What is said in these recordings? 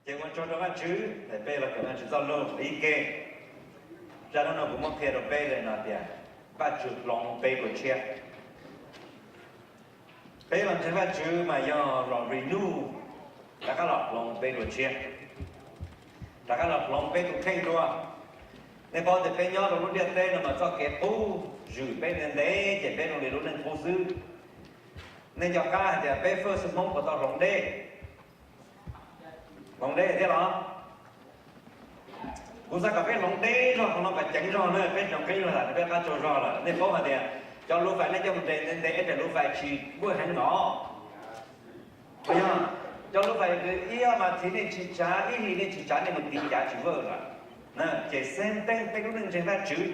Ces ua tsaug rau Vajtswv, peb los kawm Vajtswv txoj lus ib ke. Zaj no kuv muab qhia rau peb li no tias, Vajtswv hloov peb dua tshiab. Peb los ntseeg Vajtswv mas yog los renew, rov qab los hloov peb dua tshiab, rov qab los hloov peb tus kheej dua. Nej paub tias peb nyob rau lub ntiaj teb no mas txoj kev qub zwm peb ntev ntev ces peb zoo li lub neej qub xwb. Nej nco qab hais tias peb fwj xwb Hmoob puas tau hloov deb? Hloov deb thiab los? Kuv xav kom peb hloov deb zog qhov no kom ceev zog na, peb hloov deb zog tas peb qab tsaug zog lawm. Nej paub hais tias cov lub fais nej coj mus nres ntev ntev es lub fais tsis vwj heev no. Puas yog? Cov lub fais ib ob mas thiv nej tsis tsav, ib hlis nej tsis tsav nej mus tiv cav tsis vwj lawm. Ces xeeb teeb peb lub neej ntseeg Vajtswv.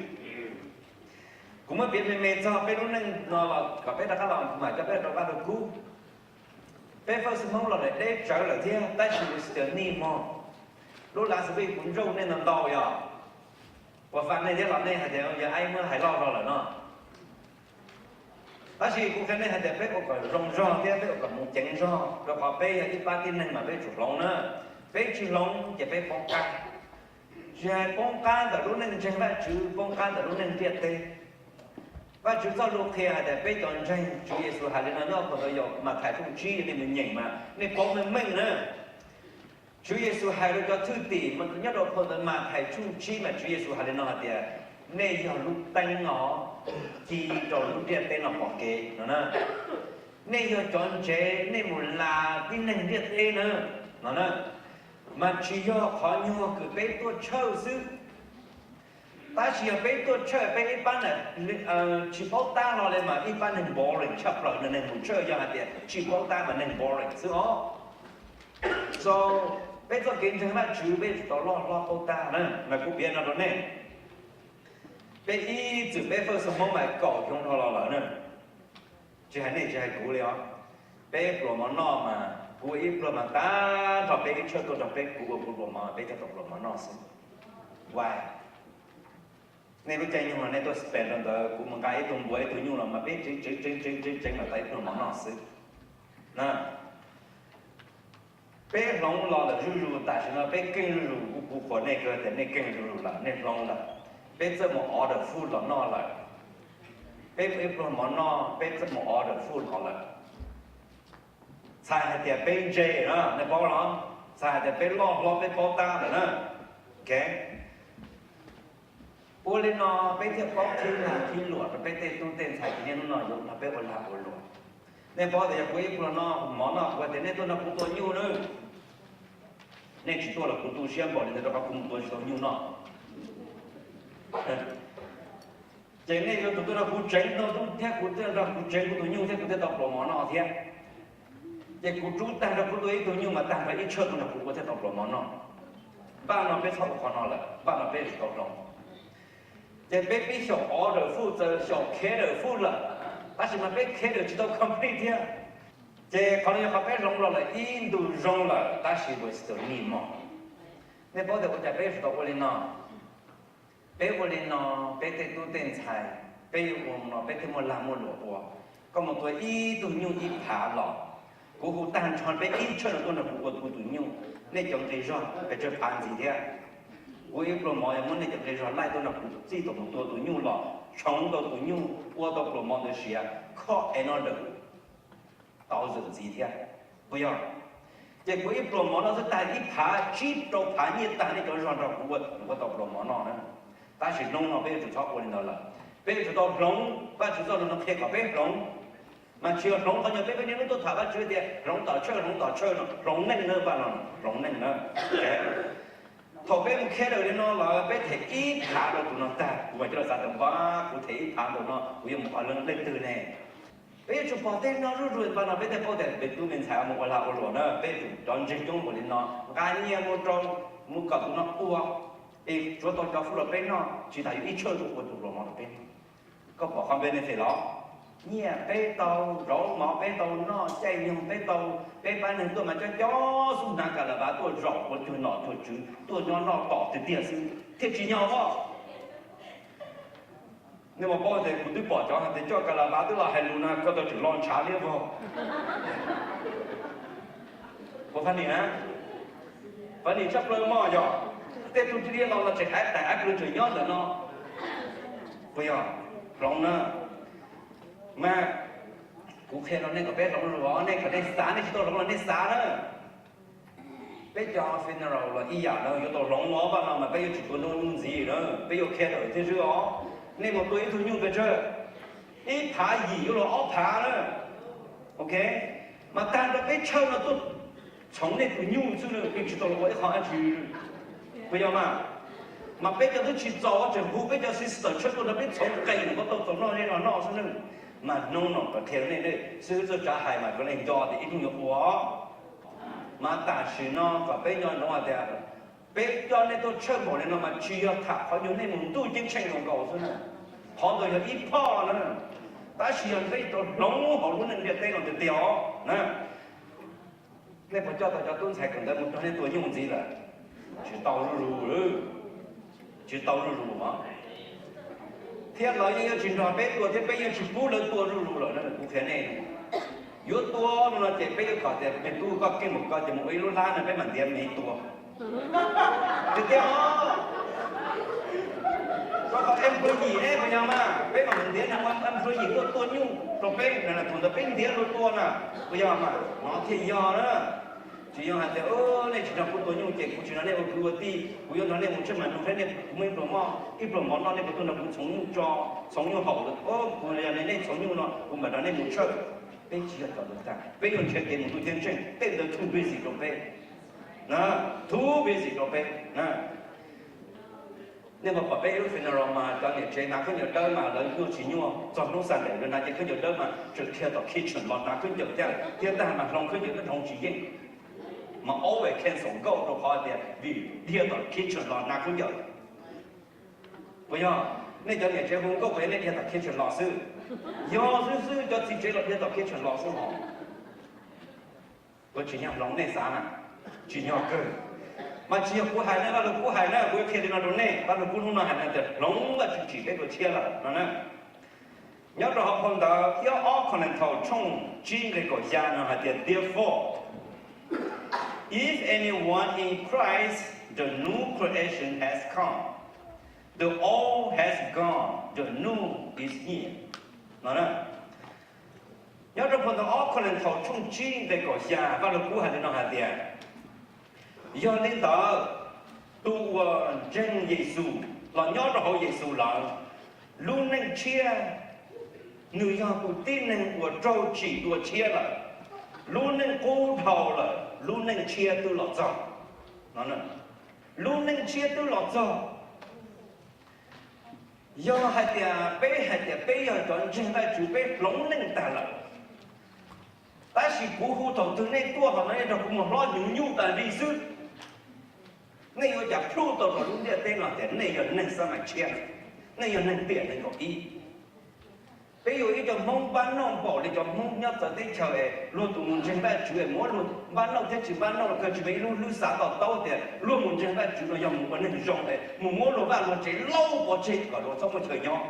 Kuv muab piav me me txog peb lub neej no los kom peb rov qab los mam coj peb rov qab rau kub. Peb fwj xwb Hmoob los lawm deb tsawv lawm thiab tab sis we still need more. Lub lav xws li kuv ntsauj nej ntau ntau yog puas faj nej thiab los nej hais tias yog aib muab hais loj zog lawm no. Tab sis kuv qhia nej hais tias peb ua kom zoo zog thiab peb ua kom mus ceev zog rau qhov peb yog ib pab tib neeg mas peb tsum hloov na. Peb tsis hloov ces peb poob qab. Tsis hais poob qab ntawm lub neej ntseeg Vajtswv, poob qab ntawm lub neej ntiaj teb. Vajtswv txoj lus qhia hais tias peb cov ntseeg, Tswv Yexus hais li no nyob phau ntawv Mathais tshooj tsib, nej mus nyeem mas nej paub meej meej na. Tswv Yexus hais rau cov thwj tim nyob rau phau ntawv Mathais tshooj tsib mas Tswv Yexus hais li no hais tias, nej yog lub teeb os, ci rau lub ntiaj teb no pom kev no na. Nej yog cov ntsev, nej mus las tib neeg ntiaj teb na, no na. Mas tsis yog qhov nyuag kws peb tuaj tshawj xwb. Tab sis yog peb tuaj tshawj peb ib pab na, tsis paub tab hlo li mas ib pab neeg boring tshaj plaws no, neeg mus tshawj yog hais tias tsis paub tab mas neeg boring xwb os. So peb txoj kev ntseeg Vajtswv peb tsis tau loj hlob paub tab na, mas kuv piav no rau nej. Peb ib txwm peb fwj xwb Hmoob mas kaum xyoo dhau los lawm na. Tsis hais nej tsis hais kuv li os. Peb pluas mov noj mas kuv ib pluag mas tag nrho peb ib tshawj tuaj nrog peb, kuv ua kuv pluas mov peb coj tau pluas mov noj xwb. Why? Nej lub caij nyoog no nej tuaj spend rau ntawd, kuv mus nqa ib tug npua ib tug nyuj los mas peb tseev tseev tseev tseev tseev mas tau ib pluag mov noj xwb na. Peb hloov los lawm zuj zus, tam sim no peb keej zuj zus, kuv kuv qhuas nej kawg tias nej keej zuj zus lawm, nej hloov lawm. Peb txawj mus order food los noj lawm. Peb ib pluag mov noj peb txawj mus order food los lawm. Txhais hais tias peb ntse na, nej paub los? Txhais hais tias peb loj hlob peb paub tab lawm na. Ok. Ua li no peb thiaj paub qhib lag qhib luam rau peb tej tub tej ntxhais tsis niaj hnub no yuav nrog peb ua lag ua luam. Nej paub tias yog kuv ib pluag no mov noj kuv tias nej tuaj nrog kuv tua nyuj nawb. Nej tsis tuaj los kuv tu siab npaum li ntawd rau qhov kuv mus tua tsis tau nyuj noj. Ces nej yuav tsum tuaj nrog kuv tseev tau nyuj thiab kuv thiaj nrog kuv tseev kuv tus nyuj thiab kuv thiaj tau pluas mov noj thiab. Ces kuv rub tag nrho kuv tua ib tug nyuj mas tag nrho ib tshawj tuaj nrog kuv ua thiaj tau pluas mov noj. Npaj no peb txhob ua qhov no lawm, npaj no peb tsis tau hloov. Ces peb pib xyaum order food, txawm xyaum cater food lawm, tab sis mas peb cater tsis tau complete thiab. Ces qhov no yog qhov peb hloov los lawm ib ntu zoo lawm tab sis we still need more. Nej paub tias ua cas peb tsis tau ua li no? Peb ua li no, peb tej tub tej ntxhais, peb yuav ua no peb thiaj muaj lag muaj luam ua. Koj mus tua ib tug nyuj ib phav los, kuv hu tag nrho peb ib tshawj no tuaj nrog kuv ua kuv tus nyuj, nej cov nqi zog pes tsawg phav ntxiv thiab. Kuv ib pluag mov yog muab nej cov nqi zog laij tuaj nrog kuv txij tau mus tua tus nyuj los tshoov tau tus nyuj ua tau pluas mov ntawd siav, khob es no lawm tau zawm ntxiv thiab, puas yog? Ces kuv ib pluas mov noj xwb tag ib phav tsib rau phav nyiaj tag nej cov zog nrog kuv ua, kuv ua tau pluas mov noj na. Tab sis hnub no peb yuav tsum txhob ua li ntawd lawm, peb yuav tsum tau hloov. Vajtswv txoj lus no qhia kom peb hloov, mas tsis yog hloov qhov nyuag peb peb niaj hnub tuaj tham Vajtswv tias hloov tom tshawj hloov tom tshawj no, hloov neej na, vaj no hloov neej na. Thaum peb mus cater li no lawm peb them ib phav rau tus no tag kuv mam coj los xav tias npab kuv them ib phav rau no kuv yuav mus qhov leej twg ne? Peb yuav tsum pom tej no zuj zus npaj no peb thiaj paub tias peb tub me ntxhais mus ua lag ua luam na, peb yuav tsum cov ntseeg coob npaum li no nqa nyiaj mus rau, mus kom tus no ua, es tsuav tau cov food los peb noj tsis tas yuav ib tshawj tuaj ua tus pluas mov rau peb noj. Koj pom qhov benefit los? Nyiaj peb tau, zaub mov peb tau noj, caij nyoog peb tau, peb pab neeg tuaj mas cob cob xub hnav kas las vas tuaj zaum ua cuag nom cuag tswv tuaj nyob noj tom tiag tiag xwb thiaj tsis nyog os. Nej mas paub tias kuv twb pom cov hais tias coj kas las vas twb los hais lus no koj tau tseem lo ntshav liab vog. Puas funny na? Funny tshaj plaws mog yog, tej tug thiaj li los los tseem ab dais ab plw tseem nyob ntawm no. Puas yog? Hloov na. Mas kuv qhia rau nej kom peb hloov zuj zus, nej kom nej xav, nej tsis tau hloov los nej xav na. Peb cov funeral los ib yam na, yuav tau hloov os, vaj no mas peb yuav tsis tua nroo ntxiv na, peb yuav qhia tawm thiaj swb os. Nej mus tua ib tug nyuj pes tsawg? Ib phav yim yuav luag ob phav na. Ok, mas tag nrho peb chaw no tuaj txhoov nej tus nyuj xwb, peb tsis tau los ua ib qho dab tsi. Puas yog mas? Mas peb cov twb tsis txaus tseem hu peb cov sister tshawb tuaj nrog peb txhoov qees kom tau txaus noj nej los noj xwb na. Mas hnub no kuv qhia nej, xib hwb Txawj Tsav hais mas kuv leej nco tias ib hnub yuav ua. Mas tam sim no kom peb nco ntsoov hais tias peb coj nej tuaj tshawb npaum li no mas tsis yog tham qhov nyuag nej mus ntuj ceeb tsheej zoo nkaus xwb na. Qhov ntawd yog ib phoj na, tab sis yog peb tau hloov hauv lub neej ntiaj teb no tiag tiag os na. Nej puas coj tau cov tub ntxhais kawm ntawv mus nrog nej tua nyuj ntxiv lawm? Tsis tau zuj zus, tsis tau zuj zus os. Thiab lawv yeej yuav tsis nrog peb tua thiab peb yeej tsis pub lawv tua zuj zus lawm na, kuv qhia nej. Yuav tua no ces peb yuav kom tias me tub koj keej npaum ko ces mus ua ib lub hlab no peb mam ntiav me tua. Tiag tiag os. Rau qhov employee ne, puas yog mas? Peb mam mus ntiav nws ua employee tuaj tua nyuj rau peb, thaum ntawd peb ntiav luag tua na, puas yog mas? No thiaj yog na. Tsis yog hais tias nej tsis nrog kuv tua nyuj ces kuv tsis nrog nej ua kwv ua tij, kuv yuav nrog nej mus tshawb mas nug thiab nej, kuv muaj ib pluas mov, ib pluas mov noj nej puas tuaj nrog kuv txhoov nyuj tso, txhoov nyuj haus? Kuv yog nej txhoov nyuj no kuv mam nrog nej mus tshawb. Peb tsis yog cov ntawd tag, peb yuav nrhiav kev mus ntuj ceeb tsheej, tej ntawd too busy rau peb, too busy rau peb. Nej puas pom peb ib lub funeral mas cov niam tsev hnav khaub ncaws dawb mas lawv nyuaj tsis nyuaj, txog hnub Sunday lawv hnav cev khaub ncaws dawb mas tseem dhia tom kitchen los hnav khaub ncaws thiab, thiab tag mas hloov khaub ncaws twb hloov tsis yeej. Mas always cancel nkauj rau qhov tias vim dhia tom kitchen los hnav khaub ncaws. Puas yog? Nej cov niam tsev hu nkauj puas yog nej dhia tom kitchen los xwb? Yog xwb xwb, cov txiv tsev los dhia tom kitchen los xwb hos. Puas tsis yog hloov nej xav na? Tsis yog kawg. Mas tsis yog kuv hais na, Vaj Lug Kub hais na, kuv yuav qhia li no rau nej, Vaj Lug Kub hnub no hais no tias hloov Vajtswv tsim peb tus tshiab lawm no na. Nyob rau hauv phau ntawv thiab ob Kos Lees Thaus tshooj tsib nqe kaum xya no hais tias, Therefore, if anyone in Christ, the new creation has come, the old has gone, the new is here. No na. Nyob rau phau ntawv ob Kos Lees Thaus tshooj tsib nqe kaum xya, Vaj Lug Kub hais li no hais tias, yog li ntawd, tus uas ntseeg Yexus los nyob rau hauv Yexus lawm, lub neej tshiab, nws yog tus tib neeg uas raug tsim dua tshiab lawm. Lub neej qub dhau lawm, lub neej tshiab twb los txog. Lub neej tshiab twb los txog. Yog hais tias peb hais tias peb yog cov ntseeg Vajtswv, peb hloov neej tag lawm, tab sis kuv hu thaum twg nej tuaj ho no nej nrog kuv mus hlob hnyuv nyuj tas li xwb, nej yuav cas plhuj tau rau lub ntiaj teb no tias nej yog neeg xab maim tshiab, nej yog neeg tiam nees nkaum ib? Peb yog ib co Hmoob npab noj npaum li cov Hmoob nyob txawv teb chaws es luag tus mus ntseeg Vajtswv es mus muab luag npab noj thiab tsis npab noj los kawg tsis muaj ib lub hlwb xav to taub tias luag mus ntseeg Vajtswv no yog mus ua neeg zoo es mus muab luag vaj luag tsev laub pov tseg kom luag txhob muaj chaw nyob.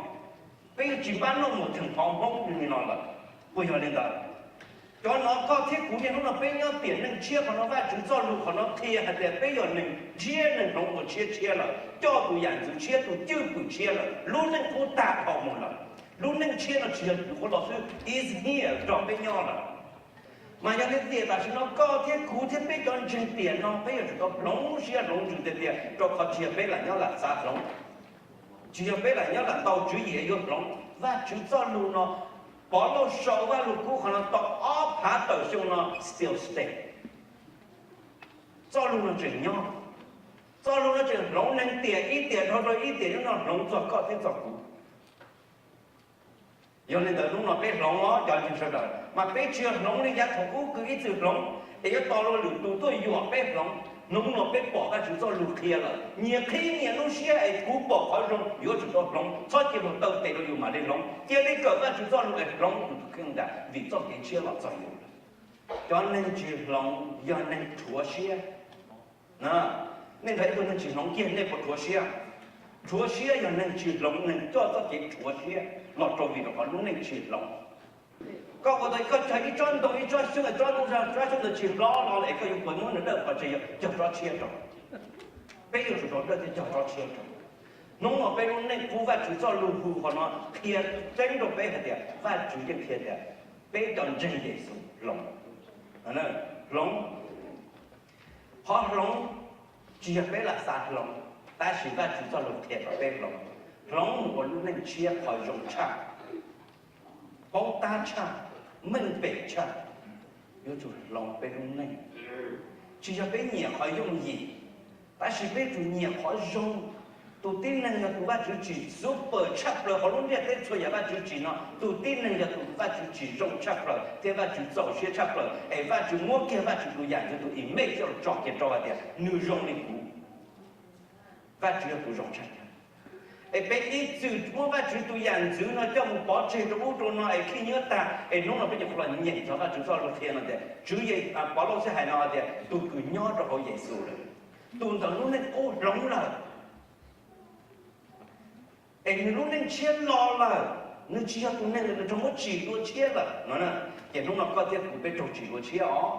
Peb yuav tsis npab noj mus theem qhov Hmoob li no lawm. Puas yog li ntawd? Cov no koj thiab kuv niaj hnub no peb nyob tiam neej tshiab, qhov no Vajtswv txoj lus qhov no qhia hais tias peb yog neeg tshiab, neeg hloov ua tshiab tshiab lawm, coj tus yam ntxwv tshiab, tus cwj pwm tshiab lawm, lub neej qub tag dhau mus lawm. Lub neej tshiab no tsis yog twv qhuav los xwb, it's here nrog peb nyob lawm. Mas yog li tiam tam sim no koj thiab kuv thiab peb cov ntseeg tiam no peb yuav tsum tau hloov siab hloov ntsws tiag tiag, rau qhov tsis yog peb lam nyob lam xav hloov, tsis yog peb lam nyob lam ntau tswv yim yuav hloov. Vajtswv txoj lus no, Pov Lauj sau Vaj Lug Kub qhov no tau ob phav tawm xyoo no still stay. Txoj lus no tseem nyob, txoj lus no tseem hloov neeg tiam ib tiam dhau rau ib tiam, hnub no hloov txog koj thiab txog kuv. Yog li ntawd hnub no peb hloov os cov ntseeg sawv daws, mas peb tsis yog hloov li yav thaum ub kws ib txwm hloov es yuav tos luag lwm tus tuaj yuam peb hloov. Hnub no peb pom Vajtswv txoj lus qhia lawm, nyias qhib nyias lub siab es kuv pom qhov zoo yuav tsum tau hloov, txhob cia luag taw tes rau yus mam li hloov. Cia li kawm Vajtswv txoj lus es hloov tus kheej ntag vim txoj kev tshiab los txog yus lawm. Cov neeg tsis hloov yog neeg rhuav siab. Nej nrog ib tug neeg tsis hloov kiag nej puas rhuav siab? Rhuav siab yog neeg tsis hloov, neeg coj txoj kev rhuav siab los rau vim rau qhov lub neej tsis hloov. Koj ua tau koj cog ib tsob ntoo, ib tsob xyoob, tsob ntoo, tsob xyoob ntoo tsis hlob los lawm es koj yuav puas muab nws dawj qhov tsev, yog cog tsob tshiab rau. Peb yuav tsum rau dawj thiab cog tsob tshiab rau. Hnub no peb lub neej qub Vajtswv txoj lus hu qhov no qhia tseeb rau peb hais tias Vajtswv yeej qhia tias peb cov ntseeg Yexus hloov. Hloov. Qhov hloov tsis yog peb lam xav hloov, tab sis Vajtswv txoj lus qhia kom peb hloov. Hloov mus ua lub neej tshiab qhov zoo tshaj, paub tab tshaj, meej pem tshaj. Yuav tsum hloov peb lub neej. Tsis yog peb nyiam qhov yooj yim, tab sis peb tsum nyiam qhov zoo. Tus tib neeg yog tus Vajtswv tsim super tshaj plaws hauv lub ntiaj teb txhua yam Vajtswv tsim no, tus tib neeg yog tus Vajtswv tsim zoo tshaj plaws thiab Vajtswv txaus siab tshaj plaws, es Vajtswv muab kiag Vajtswv tus yam ntxwv tus image coj los tso kiag rau hais tias nws zoo li kuv. Vajtswv yog tus zoo tshaj. Es peb ib txwm muab Vajtswv tus yam ntxwv no coj mus pov tseg rau ub rau no es khib nyiab tag, es hnub no peb nyuam qhuav los nyeem txog Vajtswv txoj lus qhia no tias Tswv Ye, Pov Lauj xwb hais no tias tus kws nyob rau hauv Yexus lawm, tus ntawd lub neej qub hloov lawm. Es nws lub neej tshiab los lawm, nws tsis yog tus neeg lawm, nws raug muab tsim dua tshiab lawm no. Ces hnub no koj thiab kuv peb raug tsim dua tshiab os.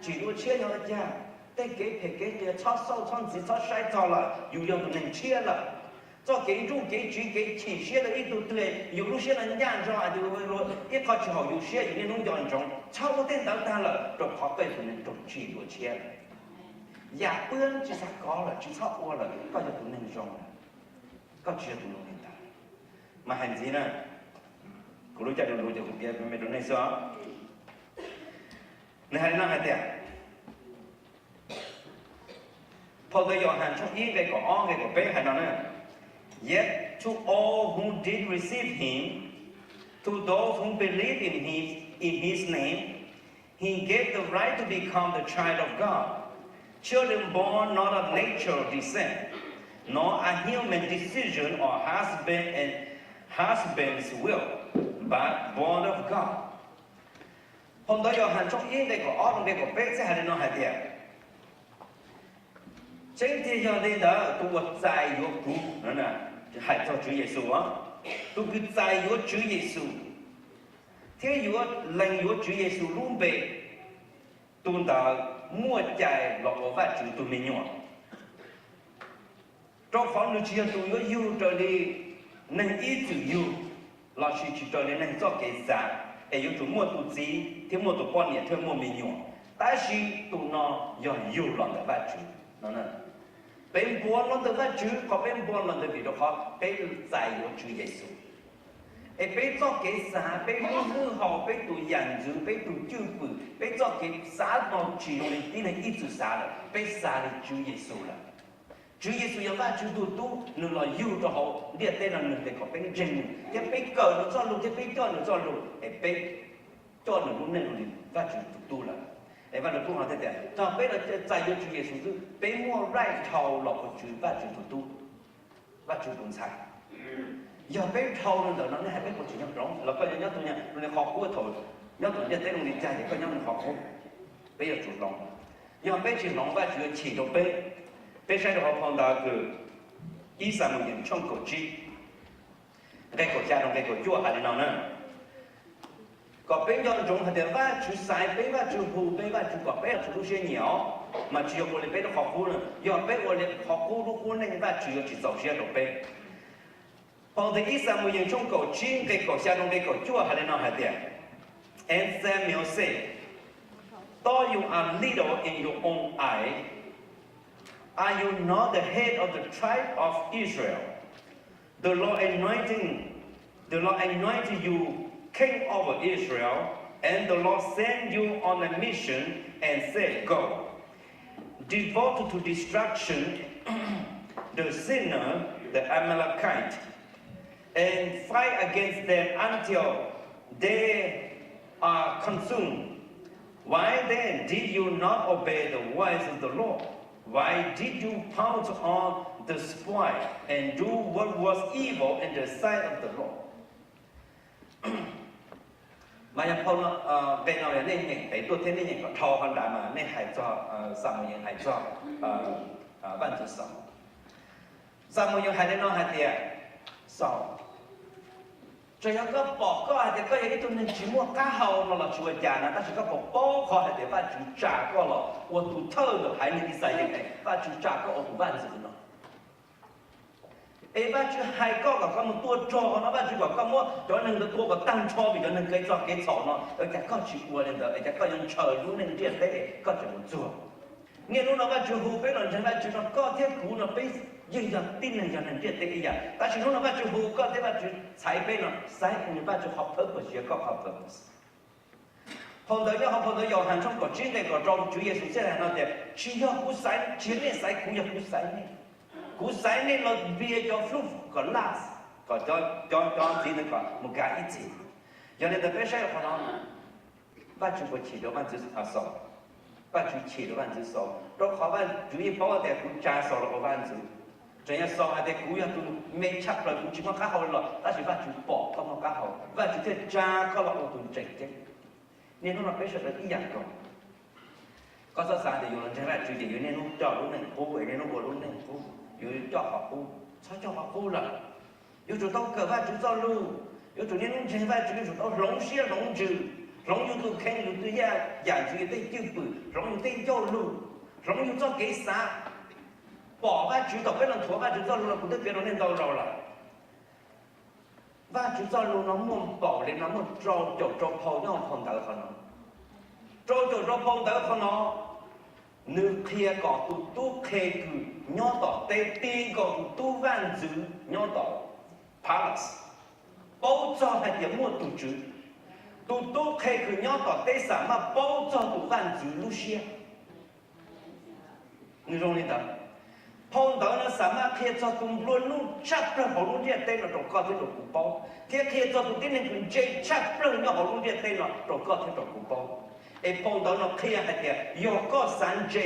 Tsim dua tshiab yog li cas? Tej kev phem kev qias txhob xauj txhob ntxiv txhob saib txog lawm, yus yog tus neeg tshiab lawm. Txoj kev nruj kev tsiv kev chim siab rau ib tug twg, yus lub siab no ncaj nrog, ib qho tsis haum yus siab yus niaj hnub nco ntsoov, txhob ua tej ntawd tag lawm, rau qhov koj yog tus neeg raug tsim dua tshiab lawm. Yam pwb tsis xav kov lawm, tsis txhob ua lawm, koj yog tus neeg zoo lawm, koj tsis yog tus neeg li ntawd. Mas hais ntxiv na, kuv lub caij lus lus ces kuv piav me me rau nej xwb os. Nws hais li no hais tias, phau ntawv Yauhas tshooj ib nqe kaum ob nqe kaum peb hais no na: Yet to all who did receive him, to those who believe in him, in his name, he gave the right to become the child of God, children born not of natural descent, nor a human decision or husband and husband's will, but born of God. Phau ntawv Yauhas tshooj ib nqe kaum ob rau nqe kaum peb txawm hais li no hais tias, tseeb tiag yog li ntawd, tus uas txais yuav kuv, hais txog Tswv Yexus, tus kws txais yuav Tswv Yexus thiab yuav lees yuav Tswv Yexus lub npe, tus ntawd muaj cai los ua Vajtswv tus me nyuam. Rau qhov nws tsis yog tus yuav yug raws li neeg ib txwm yug, lossis tsis raws li neeg txoj kev xav, es yuav tsum muaj tus txiv thiab muaj tus poj niam thiaj muaj me nyuam, tab sis tus no yog yug los ntawm Vajtswv. Peb npuav los ntawm Vajtswv, qhov peb npuav los ntawd vim rau qhov peb txais yuav Tswv Yexus. Es peb txoj kev xav, peb lub hwj hauv, peb tus yam ntxwv, peb tus cwj pwm, peb txoj kev xav no tsis zoo li tib neeg ib txwm xav lawm, peb xav li Tswv Yexus lawm. Tswv Yexus yog Vajtswv tus tub, nws los yug rau hauv ntiaj teb no nws hais kom peb ntseeg nws thiab peb kawm nws txoj lus thiab peb coj nws txoj lus es peb coj nws lub neej ua li Vajtswv tus tub lawm. Es Vajluskub hais tias txog peb los txais yuav Tswv Yexus xwb, peb muaj right dhau los ua Vajtswv tus tub, Vajtswv tus ntxhais. Yog peb dhau li ntawd no nej hais peb puas tsis nyob hloov? Los koj yuav nyob tus nyuag qhov qub thaum nyob tom ntiaj teb zoo li cas ces koj nyob nws qhov qub. Peb yuav tsum hloov. Yog peb tsis hloov Vajtswv yuav chim rau peb. Peb saib rau hauv phau ntawv kws ib Xamuyees tshooj kaum tsib nqe kaum xya rau nqe kaum cuaj hais li no na: Kom peb nco ntsoov hais tias Vajtswv xaiv peb, Vajtswv hu peb, Vajtswv kom peb yog tus lub siab nyiam os, mas tsis yog ua li peb lub qhov qub na. Yog peb ua li qhov qub lub qub neej Vajtswv yuav tsis txaus siab rau peb. Phau ntawv ib Xamuyees tshooj kaum tsib nqe kaum xya rau nqe kaum cuaj hais li no hais tias, And Samuel said, Though you are little in your own eyes, are you not the head of the tribe of Israel? The Lord anointing, the Lord anointed you king over Israel, and the Lord sent you on a mission and said, Go, devoted to destruction the sinner, the Amalekite, and fight against them until they are consumed. Why then did you not obey the voice of the Lord? Why did you pounce on the spoil and do what was evil in the sight of the Lord? Mas yog phau no, nqe no yog nej nyeem pem tuaj thiab nej nyeem kom dhau qhov nrad mas nej hais txog Xamuyees hais txog Vaj ntxwv Xaus. Xamuyees hais li no hais tias, Xaus, Txawm yog koj pom koj hais tias koj yog ib tug neeg tsis muaj qab hau no los tsis ua cas na, tab sis koj puas paub qhov hais tias Vajtswv tsa koj los ua tus thawj ntawm haiv neeg Ixayees, Vajtswv tsa koj ua tus vaj ntxwv no? Es Vajtswv hais koj kom koj mus tua rog no, Vajtswv kom koj muab cov neeg ntawd tua kom tag nrho vim cov neeg kev txog kev txhaum no, ua cas koj tsis ua li ntawd, es cas koj yuav ntshaw lub neej ntiaj teb, koj tseem mus txuag? Niaj hnub no Vajtswv hu peb los ntseeg Vajtswv no, koj thiab kuv no peb yeej yog tib neeg, yog neeg ntiaj teb ib yam, tab sis hnub no Vajtswv hu koj thiab Vajtswv txhais peb no, xaiv Vajtswv qhov purpose, koj qhov purpose. Phau ntawv nyob hauv phau ntawv Yauhas tshooj kaum tsib nqe kaum rau, Tswv Yexus thiaj hais no tias, tsis yog kuv xaiv, tsis yog nej xaiv kuv, yog kuv xaiv nej. Kuv xaiv nej los via cov flub kom laj, kom cov, cov, cov txiv ntawd kom mus kav ib txhis. Yog li ntawd peb saib qhov no, Vajtswv puas chim rau vaj ntxwv Xaus? Vajtswv chim rau vaj ntxwv Xaus, rau qhov Vajtswv yeej paub tias kuv tsa Xaus los ua vaj ntxwv. Tseem yog Xaus hais tias kuv yog tus me tshaj plaws, kuv tsis muaj qab hau li los, tab sis Vajtswv pom koj muaj qab hau, Vajtswv thiaj tsa koj los ua tus tseem ceeb. Niaj hnub no peb sawv daws ib yam nkaus. Koj txhob xav tias yus los ntseeg Vajtswv ces yus niaj hnub coj lub neej qub, niaj hnub ua lub neej qub, yus coj qhov qub. Txhob coj qhov qub lawm. Yuav tsum tau kawm Vajtswv txoj lus, yuav tsum niaj hnub ntseeg Vajtswv, yuav tsum tau hloov siab hloov ntsws, hloov yus tus kheej, yus tus yaj yam ntxwv, yus tej cwj pwm, hloov yus tej ncauj lus, hloov yus txoj kev xav. Pom Vajtswv, thaum peb los nthuav Vajtswv txoj lus no, kuv twb piav rau nej ntau zaus lawm. Vajtswv txoj lus no muaj npaum li no, muaj rau caum rau phau nyob hauv phau ntawv qhov no. Rau caum rau phau ntawv qhov no, nws qhia kom tus tub qhe kws nyob tom teb, ti nkaus tus tub vaj ntxwv nyob tom palace, paub txog hais tias muaj tus Tswv. Tus tub qhe kws nyob tom teb xam maj paub txog tus vaj ntxwv lub siab. Nws zoo li ntawd. Phau ntawv no xam maj qhia txog tus nplua nuj tshaj plaws hauv lub ntiaj teb no rau koj thiab rau kuv paub, thiab qhia txog tus tib neeg kws ntse tshaj plaws nyob hauv lub ntiaj teb no rau koj thiab rau kuv paub. Es phau ntawv no qhia hais tias yog koj xav ntse,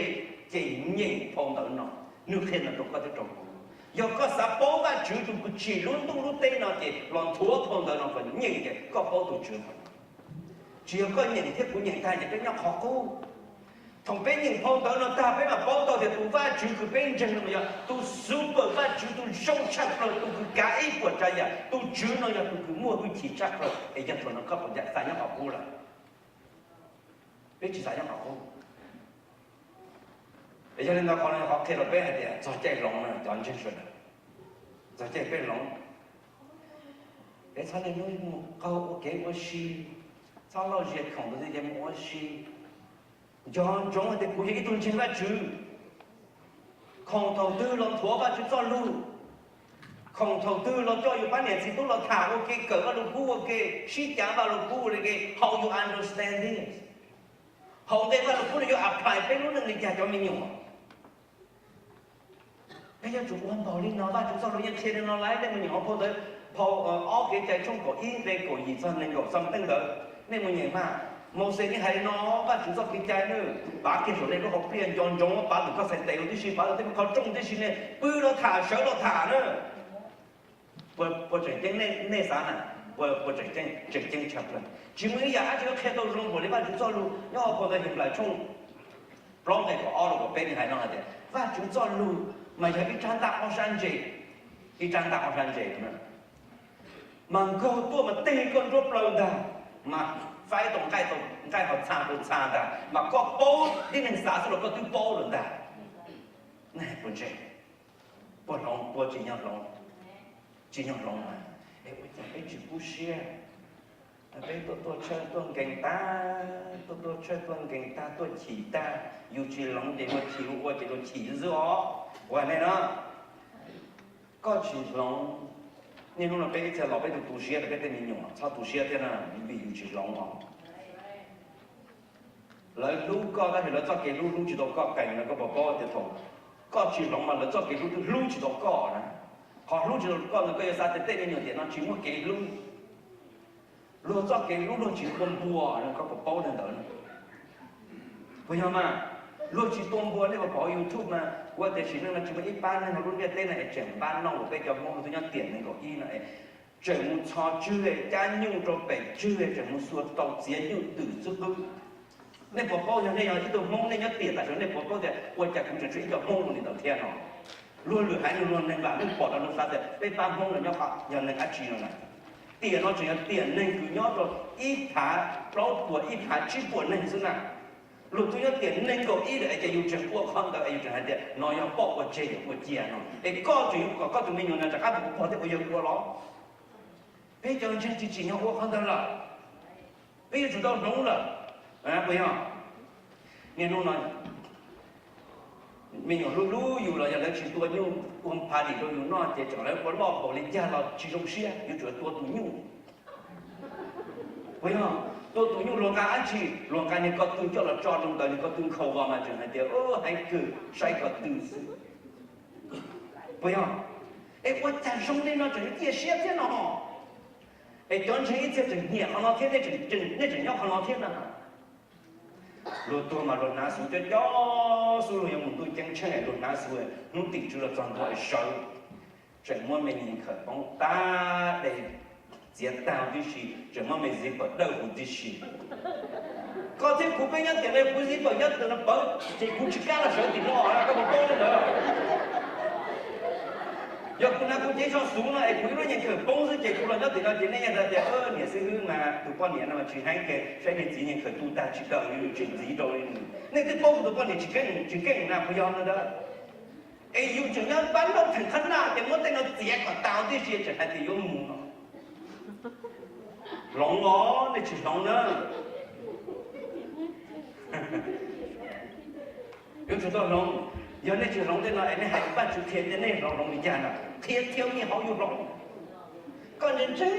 ces nyeem phau ntawv no, nws qhia no rau koj thiab rau kuv. Yog koj xav paub Vajtswv tus kws tsim lub ntuj lub teb no, ces los nthuav phau ntawv no kom nyeem ces koj paub tus Tswv. Tsis yog koj nyeem thiab kuv nyeem tag ces peb nyob qhov qub. Thaum peb nyeem phau ntawv no tag, peb mam paub tau tias tus Vajtswv kws peb ntseeg no mas yog tus super Vajtswv, tus zoo tshaj plaws, tus kws kav ib puas tsav yam. Tus Tswv no yog tus kws muaj hwj chim tshaj plaws, es yog thaum no koj puas xav nyob qhov qub lawm? Peb tsis xav nyob qhov qub. Es yog li ntawd qhov no qhov qhia rau peb hais tias txog caij hloov no cov ntseeg sawv daws, txog caij peb hloov, peb txhob niaj hnub mus qaug ua kev ua si, txhob loj zias khoom tus twg ces mus ua si. Nco ntsoov hais tias kuv yog ib tug ntseeg Vajtswv. Khoom thaum twg los nthuav Vajtswv txoj lus, khoom thaum twg los coj yus pab niam txiv tub los tham ua ke, kawm Vaj Lug Kub ua ke, sib cav Vaj Lug Kub ua ke, how you understand this? Hauv nqe Vaj Lug Kub no yuav apply peb lub neej li cas cov me nyuam? Peb yuav tsum ua npaum li no. Vajtswv txoj lus yeej qhia li no lawm, nej mus nyeem hauv phau ntawv, phau ob Kev cai tshooj kaum ib nqe kaum yim txog nees nkaum xov teej ntawd, nej mus nyeem mas. Mauxes yeej hais li no, Vajtswv txoj kev cai na, pav kiag saum nej lub hauv pliaj, nco ntsoov pav ntawm koj txhais tes tib si, pav ntawm tej me qhov rooj tib si, nej pw los tham, sawv los tham na. Puas tseem ceeb? Nej xav na, puas tseem ceeb? Tseem ceeb tshaj plaws. Tsis muaj ib yam dab tsi yuav qhia tau zoo npaum li Vajtswv txoj lus. Nyob hauv phau ntawv Henplais tshooj plaub nqe kaum ob rau kaum peb nws hais no hais tias Vajtswv txoj lus mas yog ib rab ntaj ob sab ntse, ib rab ntaj ob sab ntse, mas nkaug tuaj mas teg koj nruab plaws ntag, mas faib tau nqaij, tau nqaij ho txha tau txha ntag, mas koj paub, tib neeg xav xwb los koj twb paub lawm ntag. Nej puas ntseeg? Puas hloov? Puas tsim nyog hloov? Tsim nyog hloov mas, es ua cas peb tsis kub siab? Peb tuaj tuaj tshawj tuaj nkees tag, tuaj tuaj tshawj tuaj nkees tag, tuaj chim tag, yus tsis hloov ces luag chim, luag ua ces luag chim xwb os. Ua nej no, koj tsis hloov. Niaj hnub no peb ib txhia los peb tu tu siab rau peb tej me nyuam, txhob tu siab thiab na, vim yus tsis hloov os. Lawv hlub koj tab sis lawv txoj kev hlub hlub tsis tau koj qees no, koj puas paub tias thaum koj tsis hloov mas lawv txoj kev hlub twb hlub tsis tau koj na. Qhov hlub tsis tau koj ntawd koj yuav xav tias tej me nyuam tiam no tsis muaj kev hlub. Luag txoj kev hlub luag tsis tua npua no, koj puas paub li ntawd? Puas yog mas? Luag tsis tua npua, nej puas pom YouTube mas, kuv tias sim neej no tsis muaj ib pab neeg hauv lub ntiaj teb no es tseem npab noj npaum peb cov Hmoob twb nyob tiam nees nkaum ib no es tseem mus txhos tswg, cab nyuj rau pem tswg, tseem mus xuas tau txiav nyuj twm xwb qwb. Nej puas paub, yog nej yog ib tug Hmoob nej nyob tiam tam sim no nej puas paub tias ua cas kuv tseem tshuav ib co Hmoob zoo li ntawd thiab no? Luag lwm haiv neeg luag neeg vam meej pom no luag xav tias peb pab Hmoob no nyob qhov yog neeg dab tsi no na. Tiam no tseem yog tiam neeg kws nyob rau ib phav plaub puas ib phav tsib puas neeg xwb na. Luag twb nyob tiam neeg nkaus ib lawm es cas yus tseem ua qhov ntawd es yus tseem hais tias no yog poj ua tseg yog ua cia no, es koj tseem yuav kom koj tus me nyuam no rov qab mus ua pog thiab ua yawg ua los? Peb cov ntseeg tsis tsim nyog ua qhov ntawd lawm. Peb yuav tsum tau hloov lawm. Puas yog? Niaj hnub no me nyuam hlub hlub yus los yog lawv tsis tua nyuj ua pha dim rau yus noj ces tseem lawv ua loj npaum li cas los tsis zoo siab, yuav tsum tua tus nyuj. Puas yog? Tua tus nyuj luag nqa dab tsi? Luag nqa niag ko tw coj los tso rau ntawd, niag ko tw nkhaus vos mas tseem hais tias heev kawg, saib ko tw xwb. Puas yog? Es ua cas zoo li no tseem ciaj siab thiab no? Es cov ntseeg ib txhia tseem nyiam qhov no thiab, nej tseem nyob qhov no thiab na. Luag tuag mas luag hnav xuv coob coob xwb, luag yuav mus ntuj ceeb tsheej luag hnav xuv, hnub tim tswv los txog ntua sawv, tseem muab me nyuam khawm poob tag, txiav tag tib si, tseem muab me zipper dawb huv tib si. Koj thiab kuv peb nyob tiam no, kuv zipper nyob tim no pawv ces kuv tsis kam los sawv tim no, koj puas paub li ntawd? Yog kuv hnav kuv cev tsho xuv no es kuv ib lub nyuam khawm poob xwb ces kuv los nyob tim no ces nej yeej hais tias niam xib hwb mas tus poj niam no mas tsis heev, ces saib niag txiv nyuam khawm tu tag tsis daws li, tseem ntxiv rau li. Nej twb paub kuv tus poj niam tsis keej, tsis keej na, puas yog no ntag? Es yus tseem nyob pab nrauj theem qhab naj ces muab tej no txiav kom tag tib si tseem hais tias yuav mus no. Hloov los nej tsis hloov na. Yuav tsum tau hloov. Yog nej tsis hloov tej no es nej hais Vajtswv qhia tias nej hloov hloov li cas na, qhia thiab nej hauv yuav hloov. Koj ntseeg ntseeg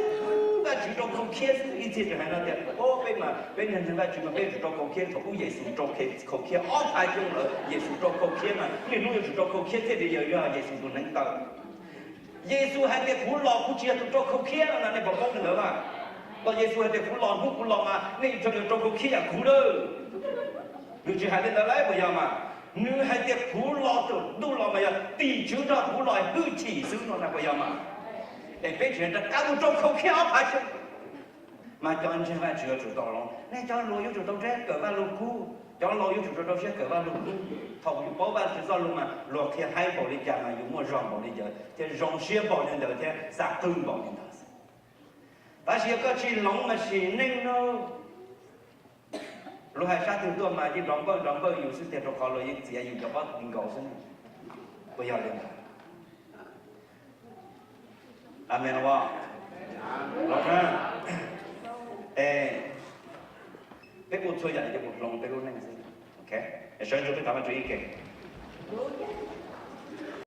Vajtswv rau khau khiab xwb, ib txhia tseem hais no tias o peb mas peb ntseeg ntseeg Vajtswv mas peb yuav tsum rau khau khiab, thaum ub Yexus rau khau khiab ob phav xyoo lawm, Yexus rau khau khiab mas niaj hnub yuav tsum rau khau khiab thiaj li yog Yexus tus neev taw. Yexus hais tias kuv los kuv tsis yog tus rau khau khiab no, nej puas paub li ntawd mas? Los Yexus hais tias kuv los, hnub kuv los mas nej yuav tsum yog rau khau khiab yam kuv lawm. Nws tsis hais li ntawd lawm puas yog mas? Nws hais tias kuv los, tus ntuj los mas yog tim tswv nrog kuv los hwj chim xwb no na, puas yog mas? Es peb tseem rov qab mus rau khau khiab ob phav xyoo. Mas cov ntseeg Vajtswv yuav tsum tau hloov. Nej cov hluas yuav tsum tau reb kawm Vajluskub. Cov laus yuav tsum rau rau siab kawm Vajluskub. Thaum yus paub Vajtswv txoj lus mas luag qhia haib npaum li cas mas yus muaj zog npaum li ntawd thiab zoo siab npaum li ntawd thiab xav qwj npaum li ntawd. Tab sis yog koj tsis hloov mas sim neej no luag hais sab twg tuaj mas yeej nrov npawj nrov npawj yus xwb tiag, rau qhov luag yeej txiav yus cov pob kws nkaus xwb. Puas yog li ntawd? Amen los? Los na. Es peb kuj txhua yam cov mus hloov peb lub neej xwb. Ok, sawv ntsug peb thov Vajtswv ib ke.